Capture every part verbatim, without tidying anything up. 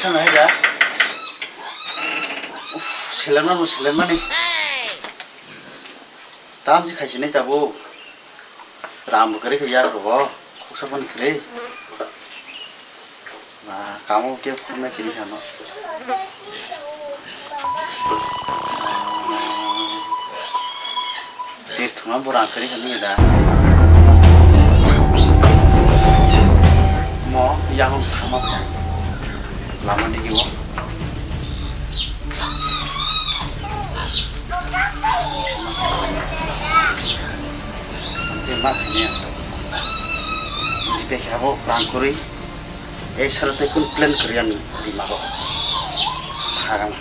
Nai da. Uf, selenma no selenmani. Tamsi khaisi nai tabuk. Ram bo kwrwi khe yak rw bo. Khuksa phano kwrwi. Na, kamo khe khumna kiri hano. Tir thuma bo rang kiri hano da. Mo yang thama. Lama digi o. Tei ma khainai ang. Jipe khe abo rang kwrwi. Ei salo tei kun plan kwrwi ani dimago. Haram.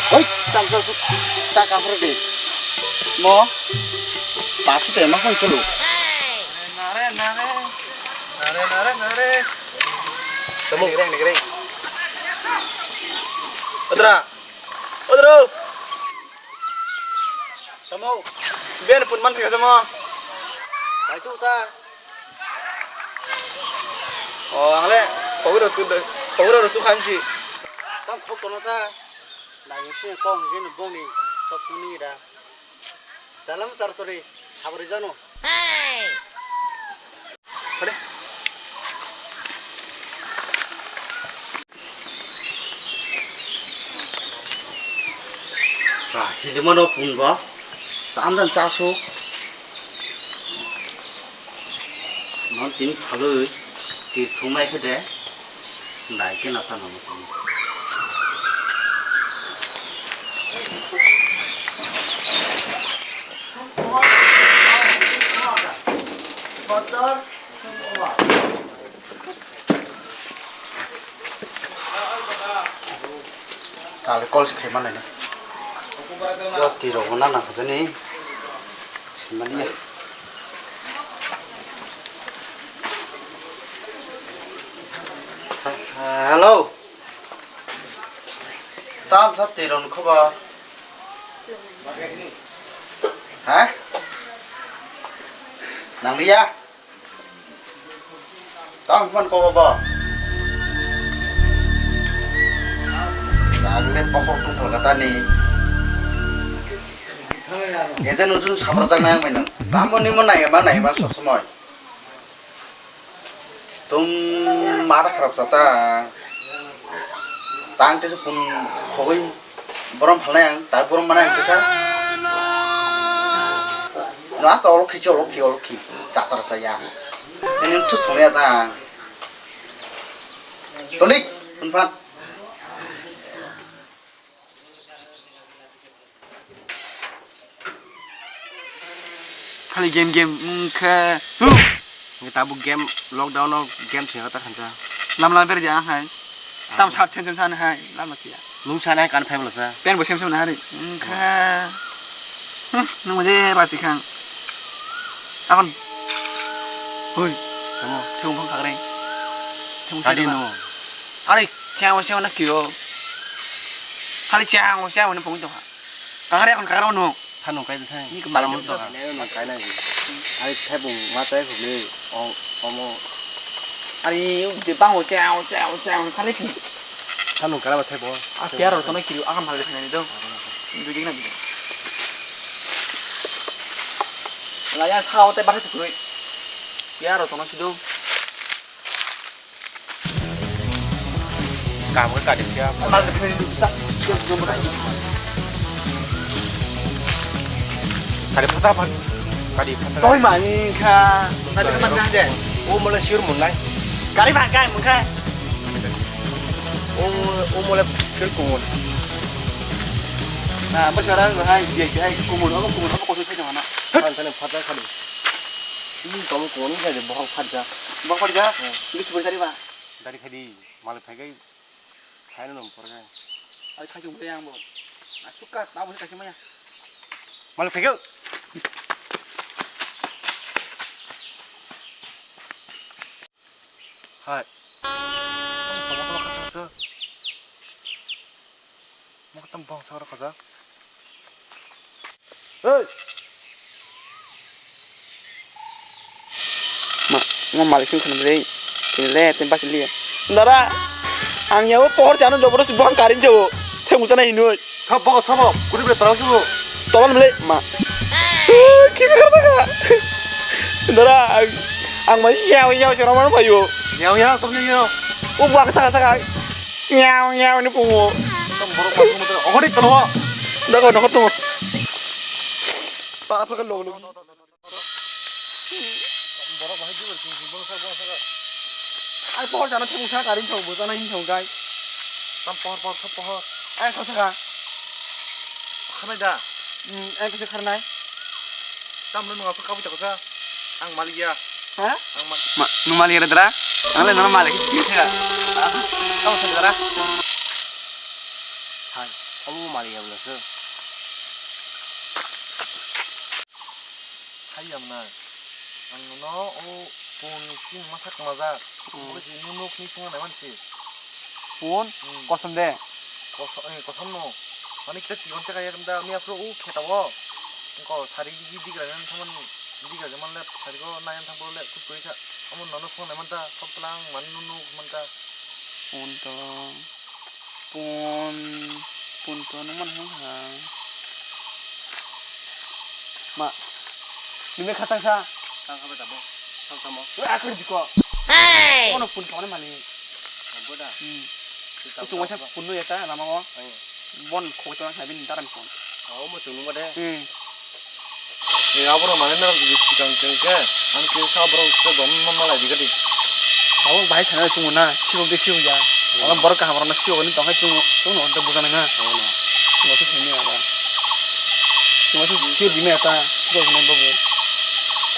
Hoi, tamsa su ta kafir de. Mo pasu te ma hoi chalo. Nare, nare. Nare, nare, nare. Tamo. Nigre, nigre. Odra. Odro. Tamo. Bian pun man thika samo. Bai tu ta. O, ang le khogwi rw tu, khogwi rw tu khan si. Tam khok kono sa. Nai si ko hingke ni bong ni sok sung ni da. Salam sar tori. Habri jano. Hore. Ba, hilimano punba, tamdan chasu. Non tin phalwi, tir thumai khede, dai ke nata namo tamo. Kotor. Tale call se khaima nai. Jati rok na nang jani. Simani ya. Hello. Tam sa tiron khoba. Ha? Nang liya. Tang man ko ba. Tang le pokok tung kolkata ni. Ejen ujun sabra jang nang mai nang. Tamo ni mo nai ma nai ma sob somoi. Tum mada kharap sata. Tang te pun khogoi. Borom phalnai ang, tak borom manai ang kisa. No, asta olok khichi, olok khi, olok khi. Chatar saya. Ini thus thung ya ta. Tonik, pun phan. Khali game, game, wngkhe. Huh! Hingke tabuk game, lockdown o game thwngya ta khansa. Lam lam berdi ang hai. Tam sat sem sem sani hai, lam masiya. Nung sana kan phai bolasa. Pen bo sem sem na hari. Wngkhe. Hmm, nung je rachi khang. Akon. Hui. Tamo. Thung phang kagre. Thung Tadi sai no. Ari, chang o chang na kiro. Hari chang o chang o na pung to. Kagre akon kagre no. Thanung kai thai. Ni ko Tala malam mun to to. Nai no kai nai. Ai thai bung ma tai khu le. O, omo. Ari u de bang o cha o cha o cha o khale ki. Thanung kai ba thai bo. A piar ro to no kiri a kam hal thai ni do. Du dik na. Laya sao te bahai tukrui. Ya ro tono sido. Kam ka kadi kya. Mal de phiri du ta. Kadi phatsa phan. Kadi phatsa. Toi mani kha. Kadi phatsa de. O mole sure mun nai. Kadi bang kai mun kha. O, o mole phir kumun. Na, bwsara hai, hai, hai, kumun, obo kumun, obo koso thai tongana. Phan thani phatsa khali. Ini kamu kumun ini saja bohong phatsa. Bohong phatsa? Hmm. Ini sebentar, Pak. Dari tadi malu phagai, khaina nom porga. Ai, khai chung yang bo. Asuka, tahu sih kasih maya. Malu phagai. Hai. Tamo sama kata sa. Mo kata bang sa kata. Hei. Ma, mo malik sing khana dei. Tini le, tini basi liya. Dara, ang yawo pohor chano joboro si buang karin jawo. Themu chana hinoi. Sabo, sabo, kuri bele tolak sabo. Tolak bele, ma. Kimi kata ka? Dara, ang, ang ma yaw yaw chora mana payo. Yaw yaw, tong yaw yaw. O buang saka saka. Yaw yaw ni pungo. Tong borok ma pungo tong. Ohori tolo. Dago nokot tong. Pa apa kan lo lo. Borok bahai jubur sing sing bangsa bangsa. Ai pohor jana thung sa karin thung bo jana hin thung kai. Tam pohor pohor sa pohor. Ai sa sa. Khanai da. Hmm, ai kisa kharnai. Tam no nungasa kabui tako sa. Ang maliya. Ha? Ang mal. Ma, nung maliya dara? Ang le nono maliya kisa kisa. Tam sa dara. Hai, abu maliya bula sa. Hai yamna, ang nono o pun chini masa kwmajak. Hmm. Bo chini nuk ni swngo nai mansi. Pun? Hmm. Kosom de? Kosom, eh, kosom no. Mani kisa chikon chakha yak da miya pro u kheta o. Ko sari di di gra nan thaman di gra man le sari ko nayan thang pro le kus koi sa. Amo nono swngo nai man ta sab tlang man nu nuk man ta. Pun to. Pun, pun to nung man hang ha. Ma, nini khatang sa. Tang khabai tabo. Tang tamo. Weh, akhir diko. Hey! Kono pun kamane mani. Tabo da. Hmm. Itu waisa pun ya ta lama mo. Ayo. Bon khoi to na bin daram kon. Aw mo chunu ma de. Hmm. Ni aboro mane na sikang keng ke, ang ke sa borok ke dom ma malai di gadi. Abo bahai sana chungo na, sibok de sibok ya. Hmm. Abo borok kaham rok na sibok ni tongkhai chungo, chungo de buja na. Oh, no. Chungo se sini aba. Chungo se sibok di me ta, sibok ni babu.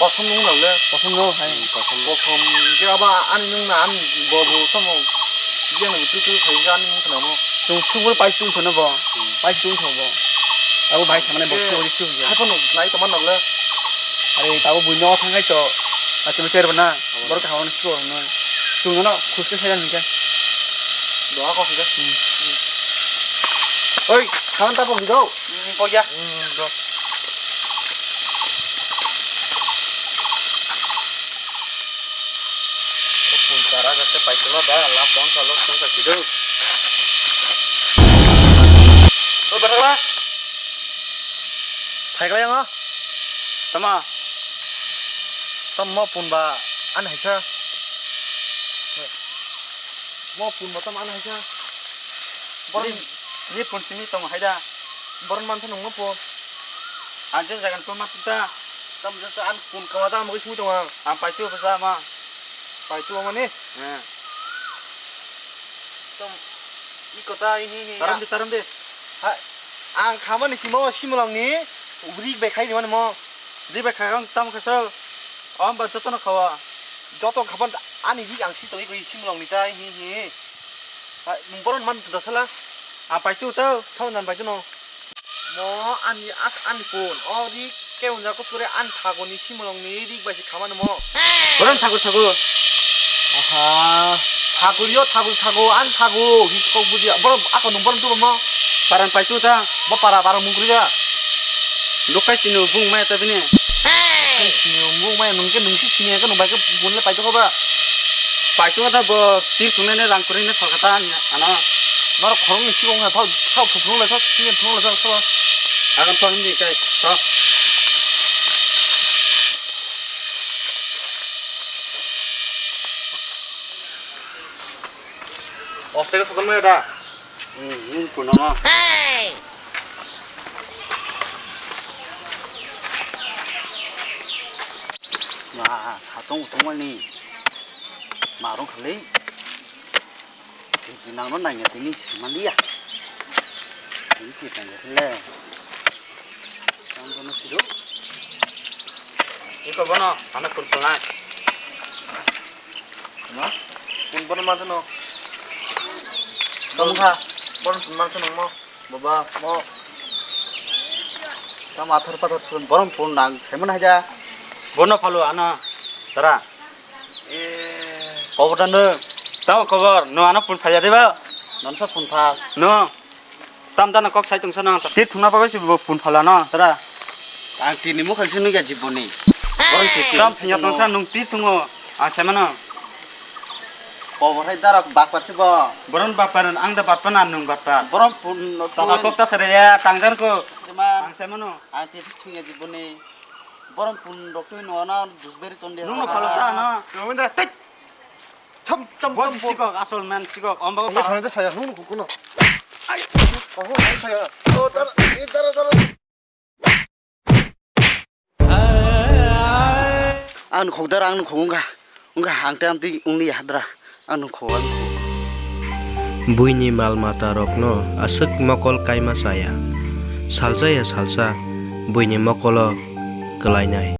Kosom nung na le. Kosom no hai. Hmm, kosom. Kosom ke aba ani nung na ani babu tamo. Yang tu tu khai ga ani nung na mo. Chungo sibok pai chungo na bo. Hmm. Pai chungo bo. Abo bahai sana bo sibok di sibok ya. Hai phano nai tongma nokle. Are tabo buino thangkhai to. Achuma cherbo na. Abo. Borok kaham no sibok no. Chwng no khuske sai hinkhe. Doa ko hinkhe. Hmm. Oi, khaman ta pok di do. Hmm, pok ya. Hmm, do. O pun chara gate pai tolo da, lap bang salo song sa kido. O batala. Phaiglai ang o. Tama. Tamo pun ba an haisa. Mo pun ba tamo an haisa. Boron ni, ni pun simi tong haida. Boron mansa nung mo pun. Anjir jagan pun ma pita. Tam jasa an pun kama da mo simi tong ang. Ang paitu basa ma. Paitu mani. He. Tam i kota i hi hi. Taram di, taram di. Ha, ang khamani simo simulong ni rik bai khai di mani mo. Rik bai khai ang tam khasa. Om ba joto no khawa. Joto khaban ani rik ang si tongwi koi simulong ni tai hi hi. Ha, nung boron man tu dasala. Ang paitu tau. Sao nan paitu no. Mo ani as ani pun. O rik ke unja kus kore an thago ni simulong ni rik bai si khamani mo. Boron thago thago. Aha. Thago yo thago thago an thago. Hi kok buji. Boron ako nung boron tu mo. Paran paitu ta. Bo para para mungkri da. Lokai sini bung mai ta bini. Sini bung mai nung ke nung si sini ke nung bai ke bun le paitu ko ba. Paitu ta bo tir tunai ne rang kuri ne salkata ani ano. Nor khorong ni sibong ha thau thau thung le thau sini thung le thau. Agan to hindi kai. To. Hostel ke sotom ya da. Hmm, hmm, pun nama. Wah, satung utung ni. Marung kali. Tini nang no nanya tini sih mandi ya. Tini kita ya le. Tang kono siru. Iko bono, anak pun pelak. Ma? Pun bono mana no? Kamu kha? Bono pun mana no mo? Baba, mo. Kamu athar pathar sun borom pun nang, saya mana aja. Bono palu ana, tara. Eh. Kobor dan deh. Tahu kobor, no ano pun phaya deh ba. Non sa pun pha. No. Tam dan kok sai tungsa nang. Tir thungna pakai si bo pun phala no, tara. Ang tini mukha sini ga jiboni. Borom titi. Tam sinya tungsa nung tir thungo. Ang sai mano. Kobor hai darak bakpar si bo. Borom bakpar ang da bakpar na nung bakpar. Borom pun no. Tata kok ta sare ya tangdan ko. Cuman. Ang sai mano. Ang titi thungya jiboni. Borom pun rok twi no na dusberi tonde. Nung no phala ta no. Nung da tek. Cham cham. Boss sikok asol man sikok. Omba. Saya saya nung kukuno. Ai. Oh, saya. Oh, tar, eh, tar, tar. Ang khok dar ang khok ungkha. Ungkha ang te amtwi ungni hadra. Ang khok ang. Buini mal mata rokno aswk mokol kaima chaya. Salsa ya salsa buini mokolo kwlainai.